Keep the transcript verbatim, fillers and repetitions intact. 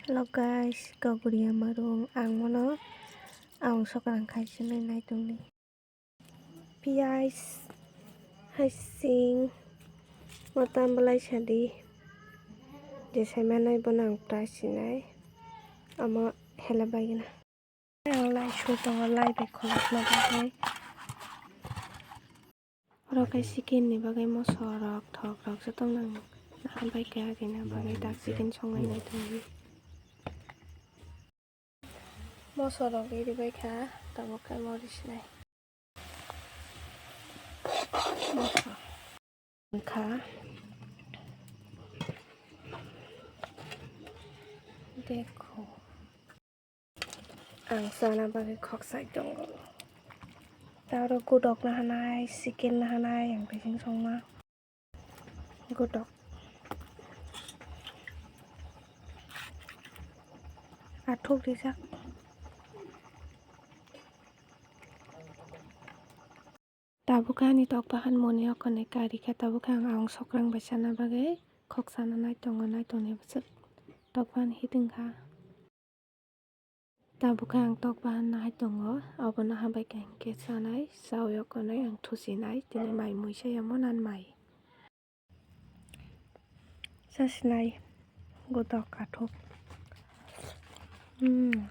Hello guys, kaguriya marung ang mono ang sokrang khai sinai nai tongni. Piyaj, haising, motam belai sadi. Je sai manai bono ang price sinai. Amo hela bagina. Ang lai su tongo, lai bai khulukna bagwi. Oro khe chicken ni bagwi moso rok, thok rok joto nang. Naha bai khe agina bagwi dak chicken songnai nai tongdi. Moso rok iri bai kha, tabuk khe mori sinai. Moso. Kha. Dekho. Ang chana bagwi khoksa tongo. Ta oro godok na hanai, chicken na hanai, ang bising songma. Godok. Athuk rijak. Tabuk ani tok bahan moni okone kari kha, tabuk ang ang sokrang bai chana bagwi khoksa na nai tongo, nai tongni bwswk tok bahan hiting kha. Tabuk khe ang tok bahan nahai tongo, abono habai khe hinkhe chanai, chawi okonai ang thusinai, tini mai muisa yamo nan mai. Chasinai, godok athuk. Hmm.